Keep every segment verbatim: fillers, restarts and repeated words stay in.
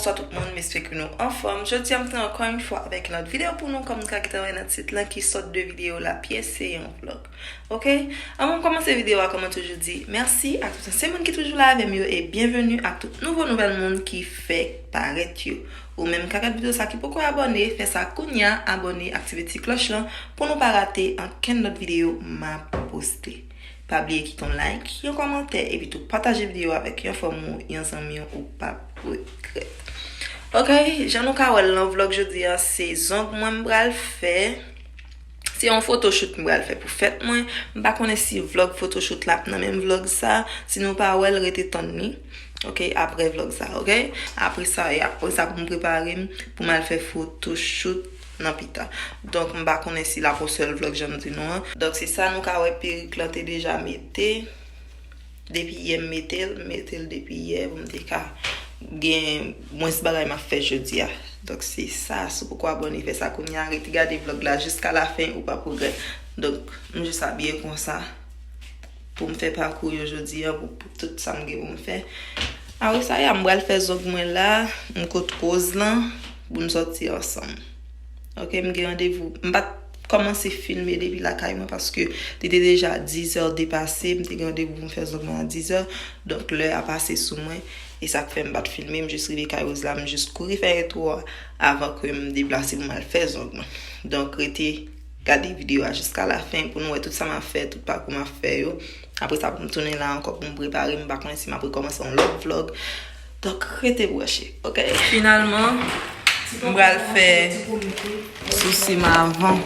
Bonswa tout moun, m espere ke nou anfòm. Jodi a, m te ankò yon fwa avèk yon lòt videyo pou nou, kòm nou ka gentan wè nan tit lan ki sòt de videyo la, pyès se yon vlog. Oke? Anvan m kòmanse videyo a, kòm mwen toujou di, mèsi ak tout ansyen moun ki toujou la avè m yo e byenveni ak tout nouvo nouvèl moun ki fèk parèt yo. Ou menm k ap gad videyo sa ki poko abòne, fè sa kounye a, abòne, aktive ti klòch lan pou nou pa rate ankenn lòt videyo m ap poste. Pa bliye kite yon like, yon kòmantè, epi tou pataje videyo avèk yon fanmi w, yon zanmi w, ou p ap regrèt. Oke, jan nou ka wè l nan vlog jodi a, se zong mwen m pral fè. Se yon photoshoot m pral fè pou fèt mwen. M pa konnen si vlog photoshoot la ap nan menm vlog sa. Si nou pa wè l, rete tann li. Oke, apre vlog sa, oke? Apre sa, e apre sa pou m prepare m, pou m al fè photoshoot nan pita. Donk, m pa konnen si l ap yon sèl vlog jan m di nou an. Donk, se sa nou ka wè perik lan te deja mete. Depi yè m mete l, m mete l depi yè pou m te ka gen mwens bagay m ap fè jodi a. Donk, se sa, si w poko abòne, fè sa kounye a, rete gade vlog la jiska lafen, ou p ap regrèt. Donk, m jis abiye konsa pou m fè pakou yo jodi a, pou, pou tout sa m gen pou m fè. Apre sa, ya, m pral fè zong mwen la, m kot Rose lan, pou n sòti ansanm. Oke, m gen randevou. M pa t kòmanse filme depi lakay mwen paske li te deja dizè depase. M te gen randevou pou m fè zong mwen a dizè. Donk, lè a pase sou mwen. E sa k fè m pa t filme. M jis rive kay Rose la, m jis kouri fè entwo a avan ke m deplase pou m al fè zong mwen. Donk, rete gade videyo a jiska lafen pou nou wè tout sa m ap fè, tout pakou m ap fè yo. Apre sa, pou m tounen la ankò pou m prepare, m pa konnen si m ap rekòmanse yon lòt vlog. Donk, rete branche, oke? Finalman, m pral fè sousi m avan.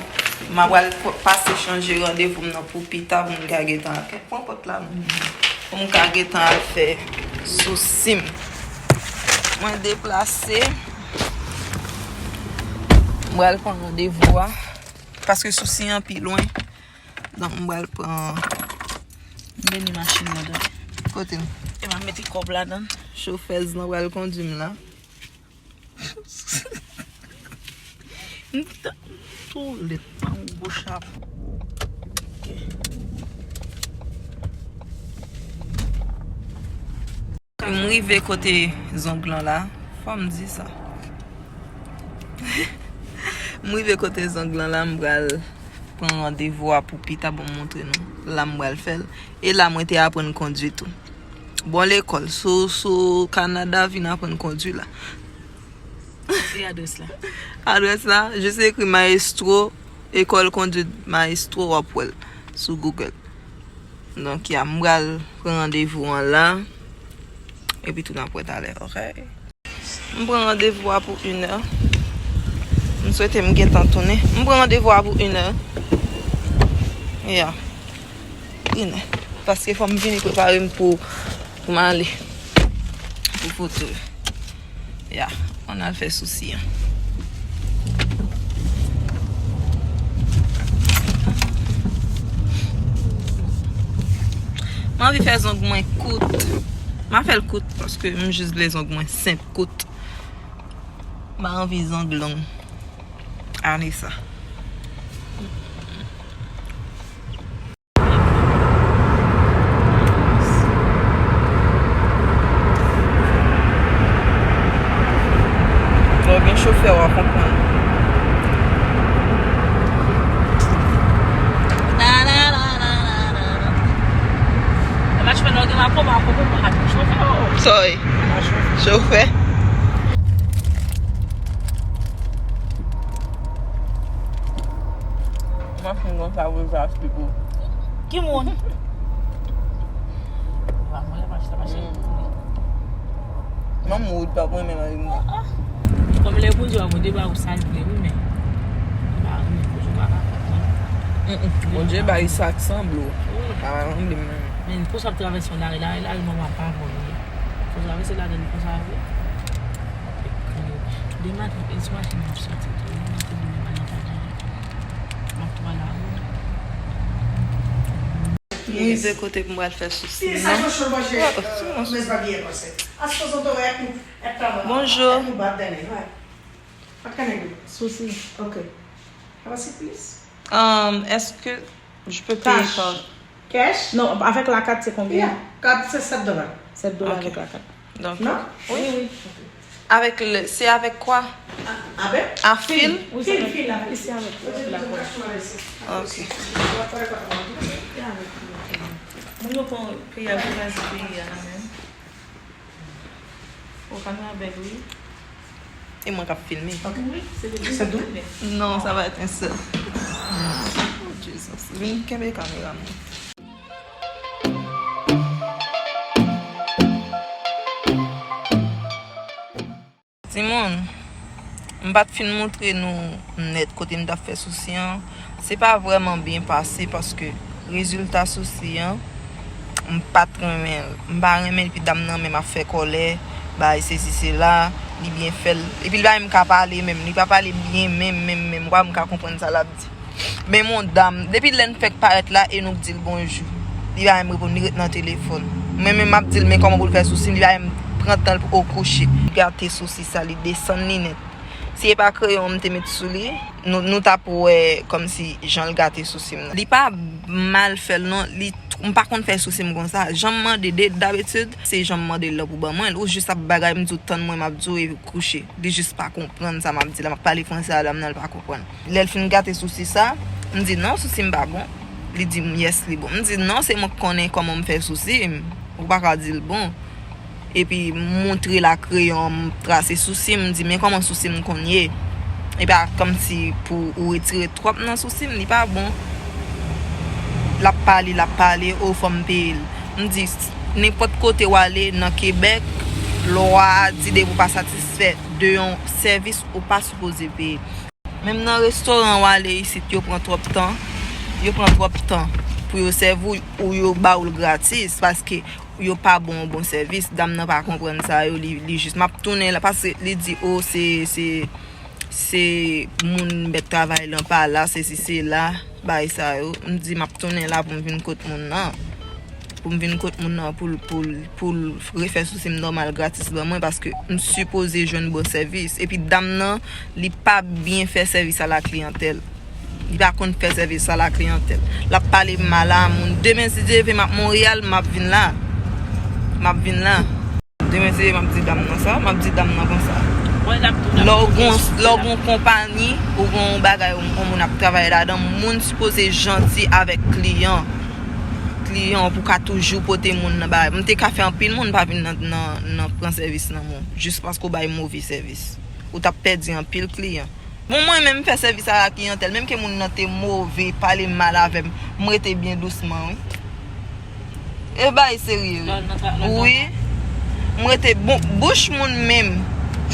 M pral p-, pase chanje randevou m nan pou pita pou m ka gentan al. Pran pòt la, non. Pou m ka gentan al fè sousi m. Mwen deplase. M pral pran randevou a. Paske sousi an pi lwen. Donk, m pral pran. M beni machin nan, tande. Kote m? E m ap mete kòb ladan. Chofèz lan pral kondui m la. M ta-, tou lèt pa yon gwo chapo. Ok. M rive kote zong lan la. Fò m di sa. M rive kote zong lan la, m pral pran randevou a pou pita, bon, m montre nou. La m pral fè l. E la mwen te aprann kondui tou. Bon, lekòl, sou, sou Kanada, vin aprann kondui la. E adrès la? Adrès la, jis ekri Maestro, École Conduite Maestro, w ap wè l sou Google. Donk, ya, m pral pran randevou an la. Epi tou n ap wè talè, ok? M pran randevou a pou inè. M swete m gentan tounen. M pran randevou a pou inè. Ya. Inè. Paske fò m vini prepare m pou, pou m ale. Pou foto yo. Ya, ann al fè sousi an. M anvi fè zong mwen kout. M a fè l kout paske m jis vle zong mwen senp, kout. M pa anvi zong long. Ale sa. Lè w gen chofè, w a konprann. Sorry. Chofè. Machin konsa pou sa, pipo. Ki moun? Wa mwen, machin, machin. Manman ou pa mwen menm avèk mwen. Kòm lè Bondye a mwen deba ou sa l vle, wi, men. Ou pa renmen Bondye, ou pa ka konprann. Bondye bay sa k sanble w. Wi. Pa renmen menm. Men konsa ap travèse yon lari, lari, lari, manman pa bon, wi. Konsa, men se ladan li konsa, wi. Demat, e sou machin m ap soti tou, wi. M ap tou demen pa nan kay la. M ap tou al lari. M rive kote pou m pral fè sousi m nan. Bonjou. Sousi. Ok. Um, est-ce que je peux payer par... Cash? Non, avec la carte, c'est combien? Kat se sèt dola. Sèt dola avec la carte. Donk, non? Wi, wi. Avec le, c'est avec quoi? Avec? À fil? Fil, fil, avec. Ici avec la colle. Ok. Moun yo pran peyi a pou kraze peyi a la menm. O kamera bèl wi. E mwen k ap filme. Ok. Wi, se de. C'est tout? Non, ça va être un seul. Oh, Jesus. Vin kenbe kamera m. Timoun, m pa t fin moutre nou nèt kote m t ap fè sousi an. Se pa vrèman byen pase paske rezilta sousi an, m pa t renmen l. M pa renmen l, epi dam nan menm ap fè kòlè, bay sesi sela, li byen fè l. Epi li pa menm ka pale menm, li pa pale byen menm, menm, menm. Ou pa menm ka konprann sa l ap di. Men mon dam, depi lè n fèk parèt la e nou k di l bonjou, li pa menm reponn, li ret nan telefòn. Mwen menm m ap di l men kòman pou l fè sousi m, li pa menm pran tan l pou kouche. Li gate sousi sa, li desann li nèt. Si e pa kreyon m te met sou li, nou, nou t ap wè kòmsi jan l gate sousi m nan. Li pa mal fè l non, li, m pa konn fè sousi m konsa. Jan m mande de, dabitid, se jan m mande l lan pou ban mwen l. Ou jis ap bagay, m di w tann mwen, m ap di w e kouche. Li jis pa konprann sa m ap di la, m ap pale fransè a dam nan, l pa konprann. Lè l fin gate sousi sa, m di, "Non, sousi m pa bon." Li di m, "Yes, li bon." M di, "Non, se mwen k konnen kòman m fè sousi m. Ou pa ka di l bon." Epi m montre l ak kreyon an, m trase sousi m, m di, "Men kòman sousi m konn ye." Epi a kòmsi pou ou retire twòp nan sousi m, li pa bon. L ap pale, l ap pale, "O, fò m peye l." M di, "Nenpòt kote w ale nan Kebèk, lwa a di depi w pa satisfè de yon sèvis, ou pa sipoze peye." Menm nan restoran w ale isit, yo pran twòp tan. Yo pran twòp tan pou yo sèvi w, ou yo ba w l gratis, paske yo pa ba w yon bon sèvis. Dam nan pa konprann sa yo, li, li jis, m ap tounen la, paske li di, "O, se, se, se moun mèt travay lan pa la, sesi, sela, bagay sa yo." M di, "M ap tounen la pou m vin kot moun nan." Pou m vin kot moun nan pou l, pou l, pou l refè sousi m nòmal gratis ban mwen, paske m sipoze jwenn bon sèvis. Epi dam nan, li pa byen fè sèvis a la kliyantèl. Li pa konn fè sèvis a la kliyantèl. L ap pale mal a moun. Demen, si Dye vle, m ap Monreyal, m ap vin la. M ap vin la. Demen, si m ap di dam nan sa, m ap di dam nan konsa. Lè w gon, lè w gon konpayi, ou gon bagay, yon moun ap travay ladan, moun sipoze janti avèk kliyan. Kliyan pou ka toujou pote moun nan bagay. M te ka fè anpil moun pa vin nan, nan, nan pran sèvis nan men w, jis paske w bay move sèvis. Ou t ap pèdi anpil kliyan. Bon, mwen menm m fè sèvis a la kliyantèl, menm ke moun nan te move, pale mal avè m, m rete byen dousman, wi. E bay serye, wi. Wi. M rete bon, bouch moun menm.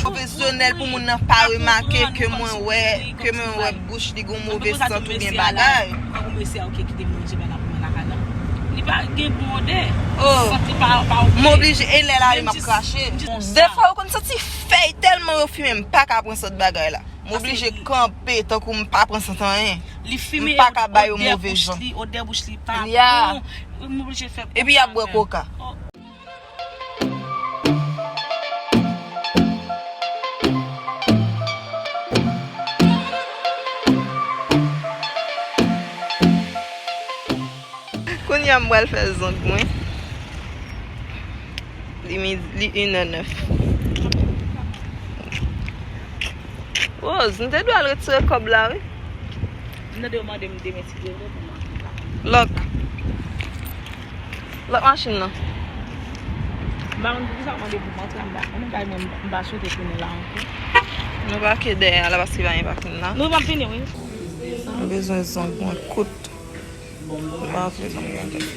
Pwofesyonèl pou moun nan pa remake ke mwen wè, ke mwen wè bouch li gon move sant oubyen bagay. Li pa gen bon odè. Oh. M oblije, e lè l ale m ap krache. Dèfwa ou konn santi fèy tèlman yo fimen, m pa ka pran sant bagay la. M oblije kanpe tankou m pa pran sant anyen. M pa ka ba yo move jan. Odè bouch li pa bon. M oblije fè konsa. Epi y ap bwè koka. Kounye a m pral fè zong mwen. Li midi, li inè nèf. Rose, m te dwe al retire kòb la, wi. M tande yo mande m demen ti djele pou m antre lakay. Lòk. Lòk machin nan. M pa konn poukisa yo mande pou m antre, m pa konn, kay mwen, m pa swete tounen la ankò. Nou pake dèyè a la paske pa gen pakin la. Nou p ap vini, wi. M bezwen zong mwen kout. Bon, m pa vle zanmi avè l.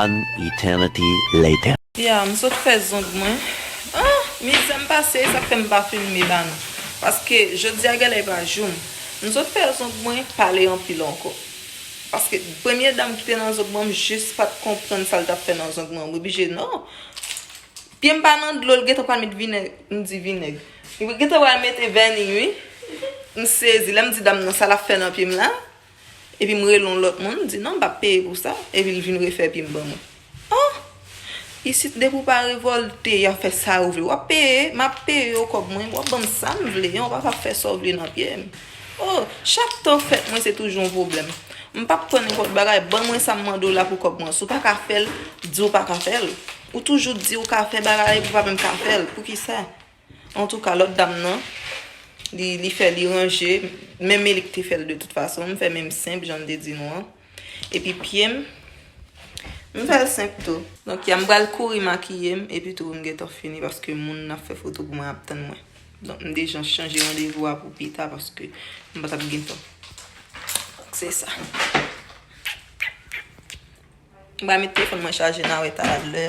One eternity later. Ya, m sot fè zong mwen. Ah, mizè m pase, sa k fè m pa filme ba nou. Paske jodi a genlè pa jou m. M sot fè zong mwen, pale anpil ankò. Paske premye dam ki te nan zong mwen, m jis pa t konprann sa l t ap fè nan zong mwen. M oblije, non. Pye m pa nan dlo, l gentan pral met vinèg. M di vinèg. Li gentan pral mete vèni, wi. M sezi. Lè m di dam nan sa l ap fè nan pye m la. Epi m rele yon lòt moun, m di, "Non, m p ap peye pou sa." Epi l vin refè pye m ban mwen. Oh! Isit, depi w pa revòlte, y ap fè sa yo vle. W ap peye, m ap peye yo kòb mwen, w ap ban m sa m vle, yon papa ap fè sa w vle nan pye m. Oh, chak tan fèt mwen, se toujou yon pwoblèm. M p ap pran nenpòt bagay, ban mwen sa m mande w la pou kòb mwen. Si w pa ka fè l, di w pa ka fè l. Ou toujou di w ka fè bagay epi w pa menm ka fè l. Poukisa? Antouka, lòt dam nan, li, li fè, li ranje, menm e li ki te fè l de tout fason, m fè menm senp, jan m te di nou an. Epi pye m, m fè l senp tou. Donk, ya m pral kouri makiye m, epi tou m gentan fini, paske moun n ap fè foto pou mwen ap tann mwen. Donk, m deja chanje randevou a pou pita, paske m pa t ap gen tan. Donk, se sa. M pral met telefòn mwen chaje, n a wè talè.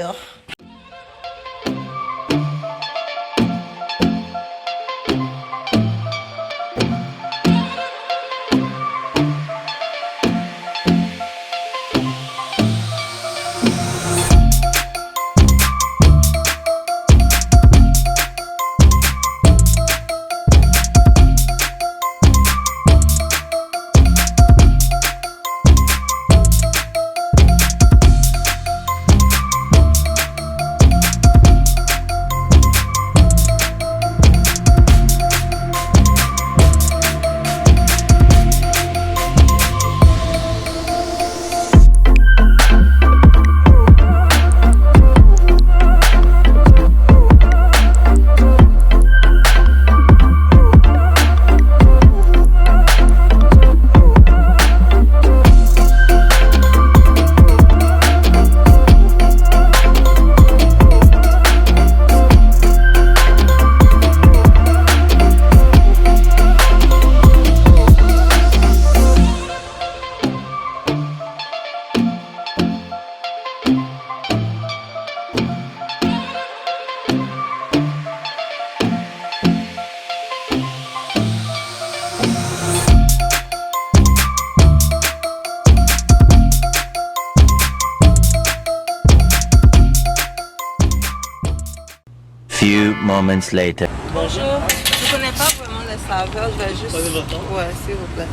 Few moments later. Bonjour. Je connais pas vraiment les saveurs, je vais juste. Pas de longtemps. Ouais, s'il vous plaît.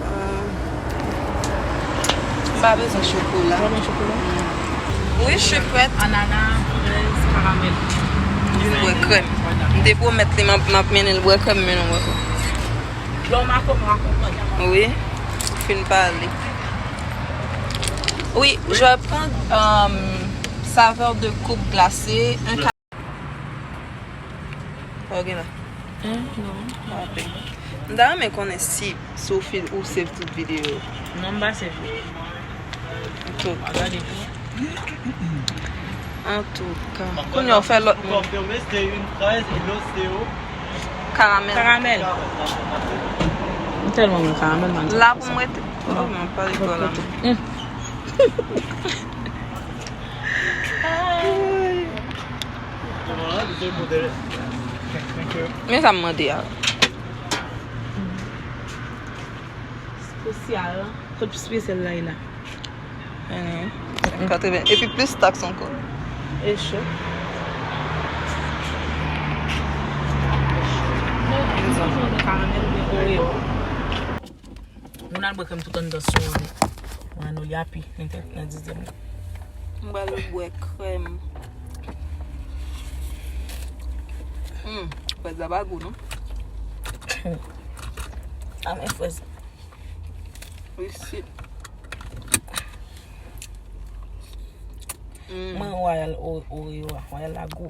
Euh, m pa bezwen chokola. Ou pa bezwen chokola? Oui, je suis prête. Anana, frèz, karamèl. Vin bwè krèm. M te pwomèt li m ap, m ap mennen l bwè krèm, men non, bwè krèm. Lè w make, m akonpanye. Oui, ou fin pale. Oui, je vais prendre, euh, saveur de coupe glacée, un. Sa w gen la? Hein? Non. Ah, ok. M ta renmen konnen si, si w fin, ou save tout videyo yo. Non, m pa save yo. Antouka. Antouka. Kounye a w fè lòt moun. Pou konfime, se te youn frèz e lòt se yo. Karamèl. Karamèl. M tèlman renmen karamèl, man. La pou m rete. Oh, non, pa rigole la. Hum. Men sa m mande a. Espesyal. Kot espesyal la ye la? Katreven. Epi plis taks ankò. E cho. Karamèl oubyen Oreo. Moun al bwè krèm tout anndan sou Manolyapi, nan tèt, nan dizyèm nan. M pral bwè krèm. Hmm, frèz la pa gou, non? A men frèz. Isi. Hmm. Mwen wè al o-, Oreo a, wè al la gou.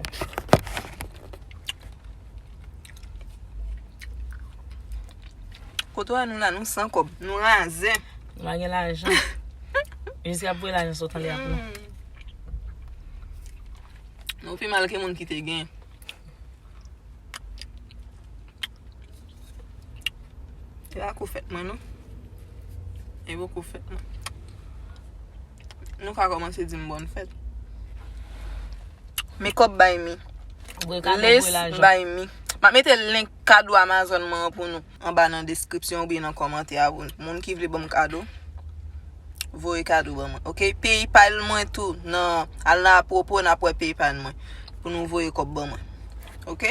Kote w wè nou la, nou san kòb, nou razè. Nou pa gen lajan. Jezi ap voye lajan sot anlè ak nou. Hmm. Nou pi mal ke moun ki te gen. E pa kou fèt mwen, non. E poko fèt mwen. Nou ka kòmanse di m bòn fèt. Makeup by me. Lace by me. M ap mete link kado Amazon mwen an pou nou anba nan deskripsyon oubyen nan kòmantè a pou nou. Moun ki vle ban m kado, voye kado ban mwen. Ok? PayPal mwen tou. Nan, al nan apropo, n ap wè PayPal mwen. Pou nou voye kòb ban mwen. Ok?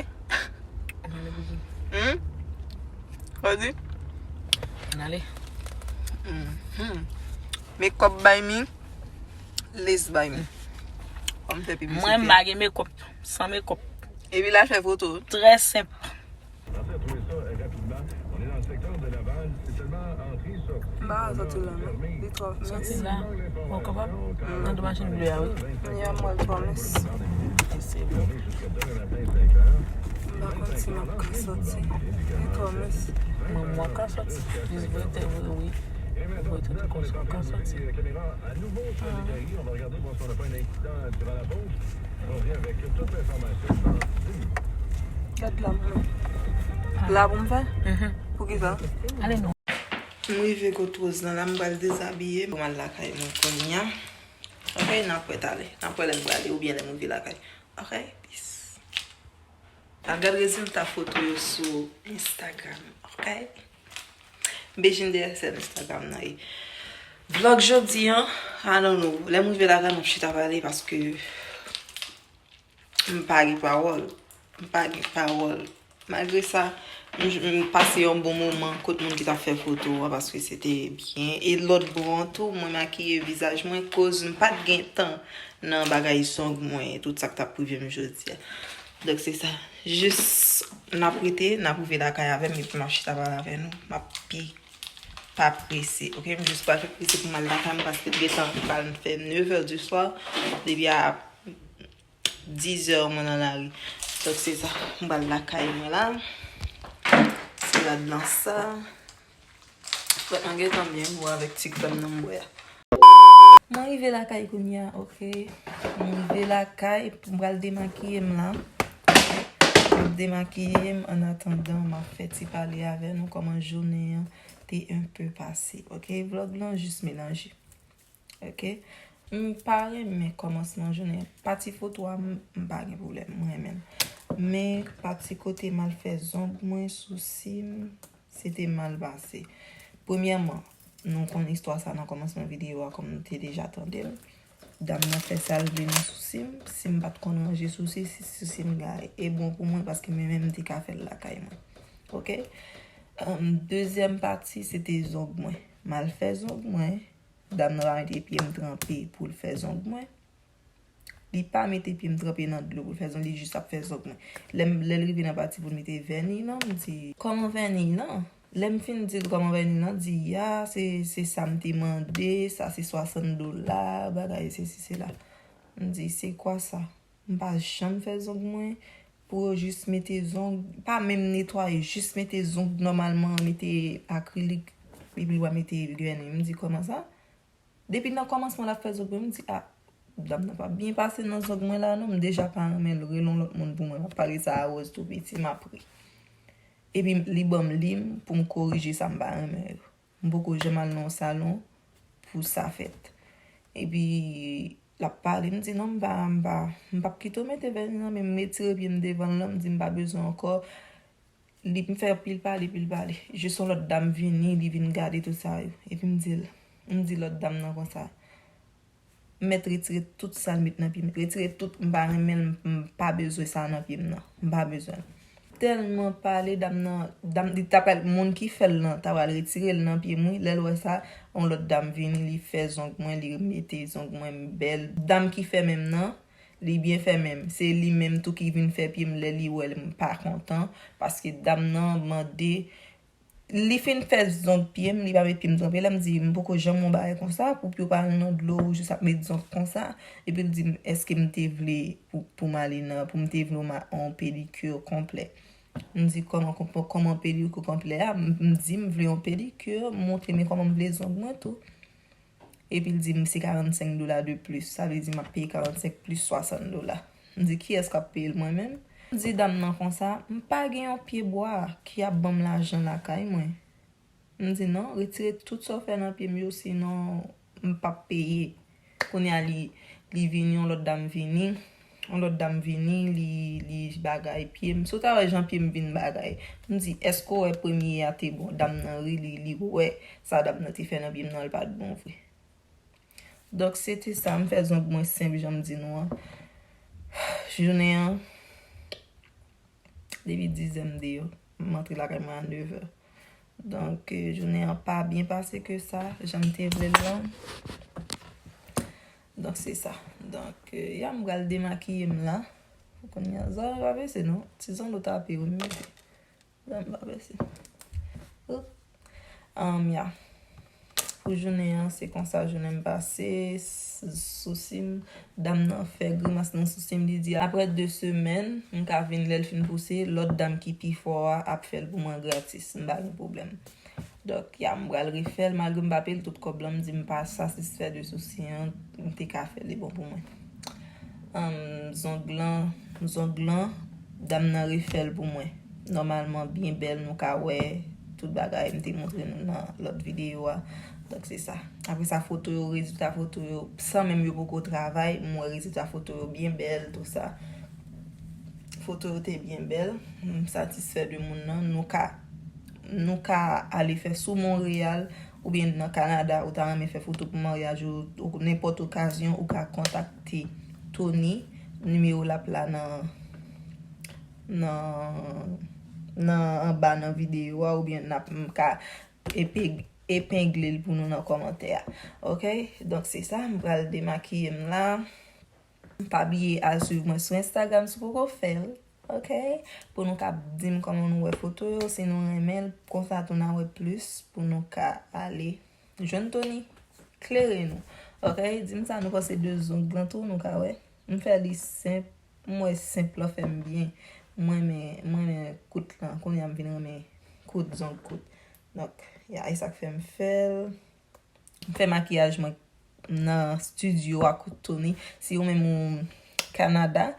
Hmm? Sa w di? Ann ale. Mhm. Makeup by me. Lace by me. Kòm fè piblisite. Mwen, m pa gen makeup. San makeup. Epi l al fè foto. Trè senp. M pa ka sòti la non. Li twò mens. Sòti la. Ou kapab? Nan de machin ble a, wi. Ya, m wè l twò mens. Se bon. M pa konn si m ap ka sòti. Li twò mens. Mwen, mwen ka sòti. Jis voye tèt, voye wi. Voye tèt ou konsa, ou ka sòti. Gad la pou mwen. La pou m fè? Mhm. Poukisa? Ale non. M rive kot Rose lan la, m pral dezabiye. M al lakay mwen kounye a. Ok, n ap wè talè. N ap wè lè m prale oubyen lè m rive lakay. Ok, peace. Al gad rezilta foto yo sou Instagram, ok? Bejin dèyè sèn Instagram nan ye. Vlog jodi an, I don't know. Lè m rive lakay, m ap chita pale paske m pa gen pawòl. M pa gen pawòl. Malgre sa, m, m pase yon bon moman kot moun ki t ap fè foto an paske se te byen. E lòt bò an tou, mwen makiye vizaj mwen koz m pa t gen tan nan bagay zong mwen, tout sa k t ap rive m jodi a. Donk se sa. Jis n ap rete, n ap rive lakay avè m, epi m ap chita pale avè nou. M ap pi pa prese, ok? M jis pral fè prese pou m al lakay mwen paske l gentan pral fè neuf heures du soir. Depi a dix heures mwen nan lari. Donk se sa, m pral lakay mwen la. Se ladan sa. Frèt mwen gentan byen gwo avèk ti krèm nan m bwè a. Mwen rive lakay kounye a, ok. Mwen rive lakay, m pral demakiye m la. M ap demakiye m, annatandan, m ap fè ti pale avè nou kòman jounen an te un peu pase, ok. Vlog lan jis melanje. Ok. M pa renmen kòmansman jounen. Pati foto a, m, m pa gen pwoblèm, m renmen l. Men pati kote m al fè zong mwen, sousi m, se te mal pase. Premyèman, nou konn istwa sa nan kòmansman videyo a, kòm nou te deja tande l. Dam nan fè sa l vle nan sousi m. Si m pa t konn ranje sousi, si sousi m gaye. E bon pou mwen, paske mwen menm m te ka fè l lakay mwen. Ok? Em, dezyèm pati, se te zong mwen. M al fè zong mwen. Dam nan pa mete pye m tranpe pou l fè zong mwen. Li pa mete pye m tranpe nan dlo pou l fè zong, li jis ap fè zong mwen. Lè m, lè l rive nan pati pou l mete vèni lan, m di, "Kòman vèni lan?" Lè m fin di l kòman vèni lan, di, "Ya, se, se sa m te mande, sa se swasant dola, bagay, sesi, sela." M di, "Se kwa sa?" M pa janm fè zong mwen pou yo jis mete zong, pa menm netwaye, jis mete zong nòmalman, mete akrilik, epi l va mete vèni. M di, "Kòman sa?" Depi nan kòmansman l ap fè zong mwen, m di, "A, dam nan p ap byen pase nan zong mwen la non, m deja pa renmen l, rele yon lòt moun pou mwen, m ap pale sa a Rose tou piti, m ap ri." Epi li ban m li m pou m korije sa m pa renmen yo. M poko janm al nan yon salon pou sa fèt. Epi l ap pale, m di, "Non, m pa, m pa, m p ap kite w mete vèni nan men m." M retire pye m devan l lan, m di, "M pa bezwen ankò." Li, m fè pil pale, pil pale. Jis yon lòt dam vini, li vin gade tout sa yo. Epi m di l, m di lòt dam nan konsa, "M mèt retire tout sa l met nan pye m. Retire tout, m pa renmen l, m, m pa bezwen sa nan pye m nan. M pa bezwen l." Tèlman pale, dam nan, dam, li ta pral, moun ki fè l lan, ta pral retire l nan pye m, wi. Lè l wè sa, yon lòt dam vini, li fè zong mwen, li mete zong mwen bèl. Dam ki fè menm nan, li byen fè menm. Se li menm tou ki vin fè pye m lè li wè m pa kontan, paske dam nan mande, li fin fè zong pye m, li pa met pye m tranpe. Lè m di, "M poko janm wè yon bagay konsa, pou pye w pa al nan dlo, ou jis ap met zong konsa." Epi l di m, "Èske m te vle pou, pou m ale nan, pou m te vle yon ma-, yon pedikir konplè?" M di, "Kòman, kòman, kòman pedikir konplè a?" M, m di, "M vle yon pedikir, montre m kòman m vle zong mwen tou." Epi l di m se karannsenk dola de plis. Sa vle di m ap peye karannsenk plis swasant dola. M di, "Kiyès k ap peye l, mwen menm?" M di dam nan konsa, "M pa gen yon pye bwa ki ap ban m lajan lakay mwen." M di, "Non, retire tout sa w fè nan pye m yo, sinon m p ap peye." Kounye a li, li vini, yon lòt dam vini. Yon lòt dam vini, li, li bagay pye m. Si w ta wè jan pye m vin bagay. M di, èske w wè premye a te bon? Dam nan ri, li, li wè sa dam nan te fè nan pye m nan, li pa t bon vre. Donk, se te sa, m fè zong mwen senp, jan m di nou an. Jounen an, depi dizè m deyò, m antre lakay mwen a nevè. Donk, eh, jounen an pa byen pase ke sa, jan m te vle l lan. Donk, se sa. Donk, eh, ya m pral demakiye m la. Kounye a, zòrèy pa bese non. Ti zanno tape yo, m mete. Zòrèy pa bese. Oup. Um, ya. Pou jounen an, se konsa jounen m pase. S- Sousi m, dam nan fè grimas nan sousi m, li di, apre de semèn, m ka vin lè l fin pouse, lòt dam ki pi fò a ap fè l pou mwen gratis. M pa gen pwoblèm. Donk, ya, m pral refè l, malgre m pa peye l tout kòb lan, m di m pa satisfè de sousi an, m te ka fè l, li bon pou mwen. Ann, zong lan, zong lan, dam nan refè l pou mwen. Nòmalman, byen bèl, nou ka wè tout bagay m te montre nou nan lòt videyo a. Donk, se sa. Apre sa, foto yo, rezilta foto yo, san menm yo poko travay, m wè rezilta foto yo byen bèl, tou sa. Foto yo te byen bèl. M satisfè de moun nan. Nou ka, nou ka ale fè sou Monreyal oubyen nan Kanada, ou ta renmen fè foto pou maryaj ou, ou nenpòt okazyon, ou ka kontakte Tony. Nimewo l ap la nan, nan, nan anba nan videyo a, oubyen n ap, m ka epe- epengle l pou nou nan kòmantè a. Oke? Donk, se sa, m pral demakiye m la. Pa bliye al swiv mwen sou Instagram si w poko fè l. Oke? Pou nou ka di m kòman nou wè foto yo, si nou renmen l, konsa tou n a wè plis, pou nou ka ale jwenn Tony. Klere nou. Oke? Di m sa nou panse de zong lan tou, nou ka wè. M fè li senp, m wè senp lan fè m byen. Mwen renmen, mwen renmen kout lan, kounye a m vin renmen kout, zong kout. Donk, ya, e sa k fè m fè l. M fè makiyaj mwen nan estidyo a kot Tony. Si ou menm ou Kanada,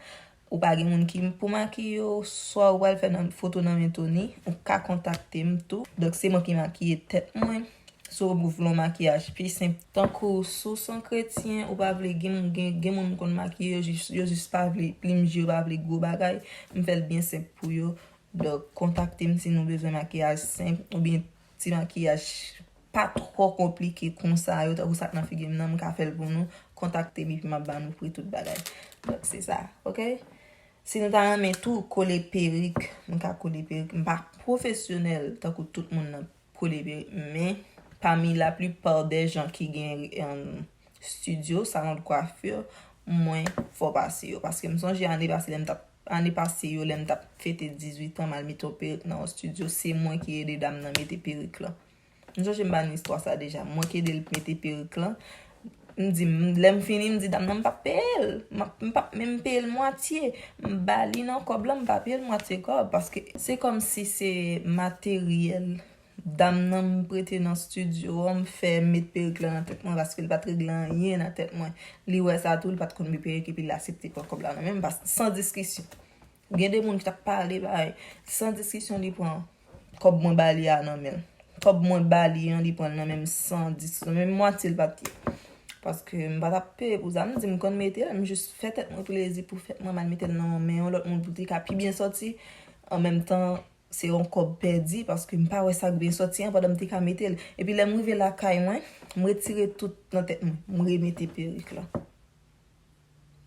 ou pa gen moun ki pou makiye w, swa ou pral fè nan, foto nan men Tony, ou ka kontakte m tou. Donk, se mwen ki makiye tèt mwen. Si w vle yon makiyaj pi senp, tankou si w se yon kretyen, ou pa vle, gen, gen, gen moun m konn makiye, yo jis, yo jis pa vle plim je, yo pa vle gwo bagay, m fè l byen senp pou yo. Donk, kontakte m si nou bezwen makiyaj senp oubyen ti makiyaj pa twò konplike konsa yo, tankou sa k nan figi m nan, m ka fè l pou nou. Kontakte m epi m ap ba nou pri tout bagay. Donk, se sa, oke? Si nou ta renmen tou kole perik, m ka kole perik. M pa pwofesyonèl tankou tout moun nan kole perik, men pami laplipa dè jan ki gen, em, estidyo, salon de coiffure, mwen fè pase yo. Paske m sonje ane pase lè m t ap, ane pase yo, lè m t ap fete dizuit an, m al mete yon perik nan yon estidyo, se mwen ki ede dam nan mete perik lan. M sonje m ba nou istwa sa deja. Mwen ki ede l mete perik lan. M di, m- lè m fini, m di dam nan m p ap peye l. M ap- m p ap menm peye l mwatye. M ba li nan kòb lan, m pa peye l mwatye kòb. Paske se kòmsi se materyèl dam nan m prete nan estidyo an, m fè met perik lan nan tèt mwen, paske l pa t regle anyen nan tèt mwen. Li wè sa tou, li pa t konn met perik, epi l aksepte pran kòb la nan men m, pas- san diskisyon. Gen de moun ki t ap pale, bay, san diskisyon, li pran kòb mwen ba li a nan men l. Kòb mwen ba li an, li pran l nan men m san diskisyon. Menm mwatye l pa t ye. Paske m pa t ap peye pou sa. M di m konn mete l, m jis fè tèt mwen plezi pou fèt mwen, m al mete l nan men yon lòt moun pou te ka pi byen sòti. An menm tan, se yon kòb pèdi, paske m pa wè sa k byen sòti an pandan m te ka mete l. Epi lè m rive lakay mwen, m retire tout nan tèt mwen. M remete perik lan.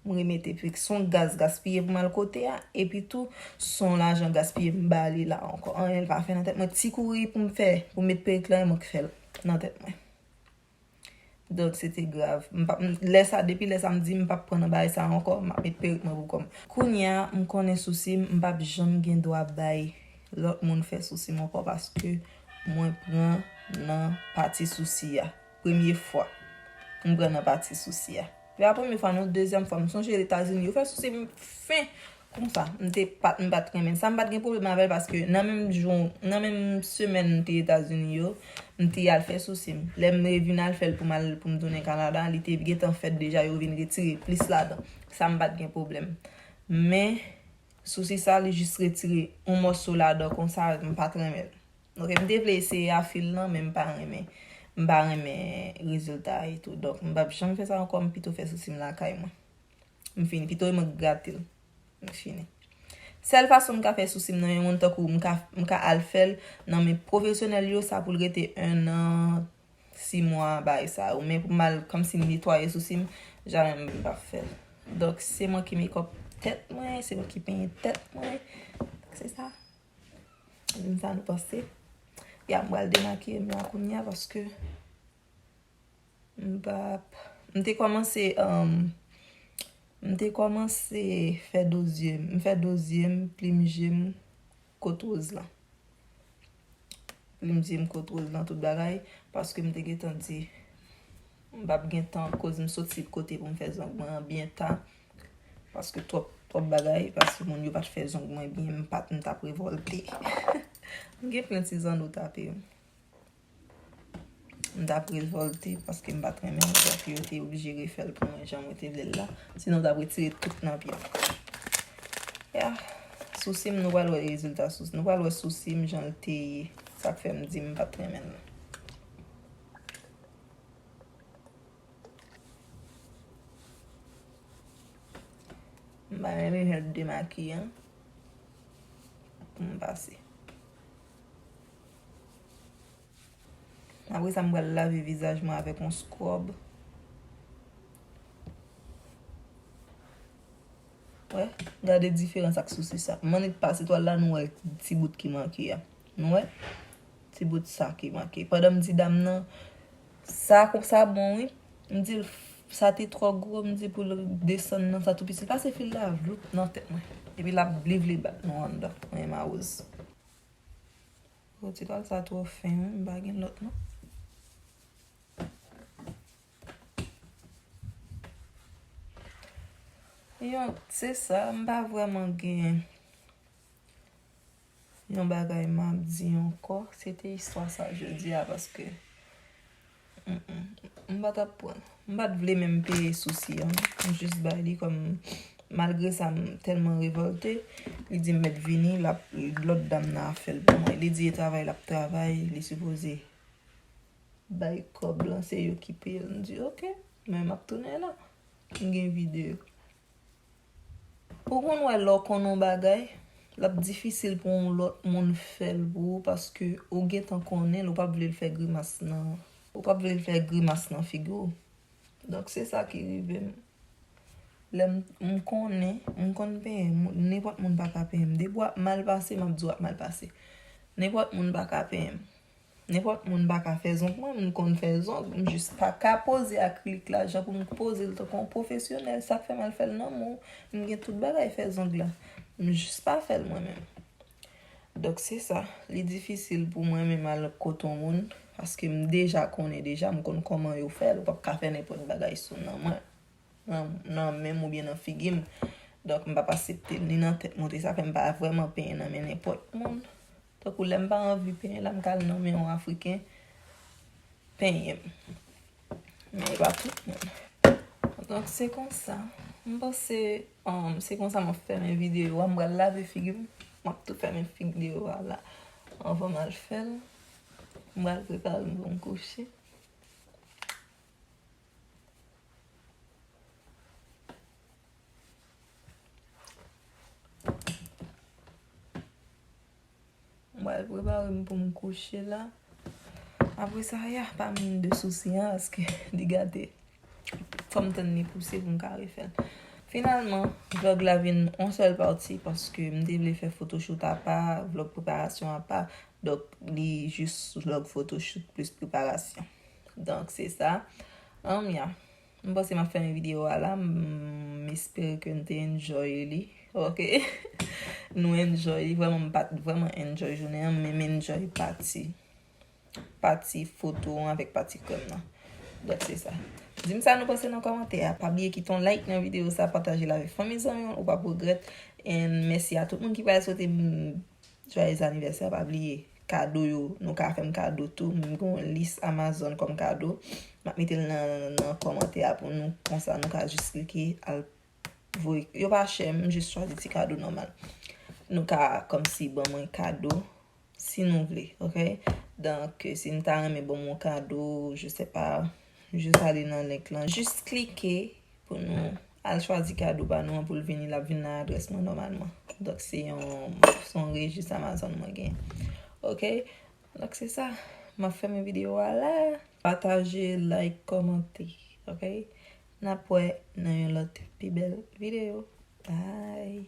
M remete perik. Se yon gaz gaspiye pou m al kote a. Epi tou, se yon lajan gaspiye m ba li la ankò. Anyen l pa fè nan tèt mwen. Ti kouri pou m fè, pou m met perik lan, e mwen k fè l nan tèt mwen. Donk, se te grav. M p ap- m- lè sa, depi lè sa, m di m p ap pran nan bagay sa ankò, m ap met perik mwen pou kò m. Kounye a, m konnen sousi m, m p ap janm gen dwa bay lòt moun fè sousi m ankò, paske mwen pran nan pati sousi a. Premye fwa m pran nan pati sousi a. Se pa premye fwa non, dezyèm fwa. M sonje Etazini, yo fè sousi m fen konsa. M te pa t, m pa t renmen sa. M pa t gen pwoblèm avè l paske nan menm jou, nan menm semèn m te Etazini yo, m te al fè sousi m. Lè m revin al fè l pou m al, pou m tounen Kanada, li te gentan fèt deja, yo vin retire plis ladan. Sa m pa t gen pwoblèm. Men, sousi sa, li jis retire yon mòso ladan konsa, m pa t renmen l. Oke, m te vle eseye a fil lan, men m pa renmen. M pa renmen rezilta a etou. Donk, m p ap janm fè sa ankò, m pito fè sousi m lakay mwen. M fini. Pito e mwen k grate l. M fini. Sèl fason m ka fè sousi m nan men moun, tankou m ka, m ka al fè l nan men pwofesyonèl yo, sa pou l rete en an, sis mwa, bagay sa yo. Men pou m al kòmsi netwaye sousi m, jamè m p ap fè l. Donk, se mwen ki mekòp tèt mwen, se mwen ki penyen tèt mwen. Donk, se sa. Di m sa nou panse. Ya, m pral demakiye m la kounye a paske m p ap, m te kòmanse, um, m te kòmanse fè do zye m. M fè do zye m, plim je m, kot woz lan. Plim je m, kot woz lan, tout bagay. Paske m te gentan di, m p ap gen tan, koz m soti kote pou m fè zong mwen an byen ta. Paske twòp, twòp bagay, paske moun yo pa t fè zong mwen byen, m pa t, m t ap revòlte. M gen plen ti zanno tape. M t ap revòlte paske m pa t renmen l, donk yo te oblije refè l pou mwen jan mwen te vle l la. Sinon, m t ap retire tout nan pye m. Ya, sousi m, nou pral wè rezilta sousi. Nou pral wè sousi m jan l te ye. Sa k fè m di m pa t renmen l. M pa renmen jan l demakiye an. Pou m pase. Apre sa, m pral lave vizaj mwen avèk yon scrub. Wè, gade diferans ak sousi sa. M annik pase twal la, nou wè ti bout ki manke a. Nou wè? Ti bout sa ki manke. Pandan m di dam nan, sa konsa bon, wi. M di l, sa te twò gwo, m di pou l desann nan sa tou piti. L pase fil la, vloup, nan tèt mwen. Epi l ap, li vle bat nou anndan. Mwen, ma woz. O, ti twal sa twò fen, wi. M pa gen lòt, non. Yon, se sa, m pa vrèman gen yon bagay m ap di ankò. Se te istwa sa jodi a, paske, mm, mm, m pa t ap pran. M pa t vle menm peye sousi an. M jis bay li kòm, malgre sa, m tèlman revòlte, li di m mèt vini, l ap, lòt dam nan ap fè l pou mwen. Li di e travay l ap travay, li sipoze bay kòb lan, se yo ki peye l. M di, "Oke, men m ap tounen la." M gen videyo. Ou konn wè lè w konn yon bagay, l ap difisil pou yon lòt moun fè l pou ou, paske ou gentan konnen l, ou p ap vle l fè grimas nan, ou p ap vle l fè grimas nan figi w. Donk, se sa ki rive m. Lè m, m konnen, m konn penyen, moun, nenpòt moun pa ka penyen m. Depi w ap mal pase, m ap di w ap mal pase. Nenpòt moun pa ka penyen m. Nenpòt moun pa ka fè zong mwen, m konn fè zong, m jis pa ka poze akrilik la jan pou m poze l tankou yon pwofesyonèl. Sa k fè m al fè l nan men w, m gen tout bagay fè zong la. M jis pa fè l mwen menm. Donk, se sa. Li difisil pou mwen menm al kote yon moun, paske m deja konnen deja, m konn kòman yo fè l. Ou p ap ka fè nenpòt bagay sou nan mwen, nan, nan men m oubyen nan figi m. Donk, m p ap aksepte l ni nan tèt mwen. Sa fè m pa vrèman penyen nan men nenpòt moun. Tankou lè m pa anvi penyen la, m ka al nan men yon Afriken, penyen m. Men e pa tout moun. Donk, se konsa. M panse, um, se konsa m ap fèmen videyo a. M pral lave figi m. M ap tou fèmen videyo a la. Anvan m al fè l. M pral prepare m pou m kouche. M pral prepare m pou m kouche la. Apre sa, ya, pa menm de sousi an, paske li gate. Fò m tann li pouse pou m ka refè l. Finalman, vlòg la vin yon sèl pati, paske m te vle fè photoshoot apa, vlòg preparasyon apa. Donk, li jis vlòg photoshoot plis preparasyon. Donk, se sa. Ann, ya. M panse m ap fèmen videyo a la. M, m espere ke n te enjoy li. Oke? Nou enjoy li. Vrèman, m pa t vrèman enjoy jounen an, men m enjoy pati, pati foto an avèk pati krèm nan. Donk, se sa. Di m sa nou panse nan kòmantè a. Pa bliye kite yon like nan videyo sa, pataje l avèk fanmi zanmi w, ou p ap regrèt. And mèsi a tout moun ki pral swete m Joyeux anniversaire, pa bliye kado yo, nou ka fè m kado tou. M gen yon lis Amazon kòm kado. M ap mete l nan, nan kòmantè a pou nou. Konsa, nou ka jis klike, al voye. Yo pa chè, m jis chwazi ti kado nòmal. Nou ka kòmsi ban mwen kado. si nou vle, ok? Donk, si nou ta renmen ban m yon kado, je sais pas, jis ale nan link lan, jis klike pou nou al chwazi kado pa nou an pou l vini, l ap vin nan adrès mwen nòmalman. Donk, se yon, se yon rejis Amazon mwen gen. Ok? Donk, se sa. M ap fèmen videyo a la. Pataje, like, kòmante. Ok? N ap wè nan yon lòt pi bèl videyo. Bye!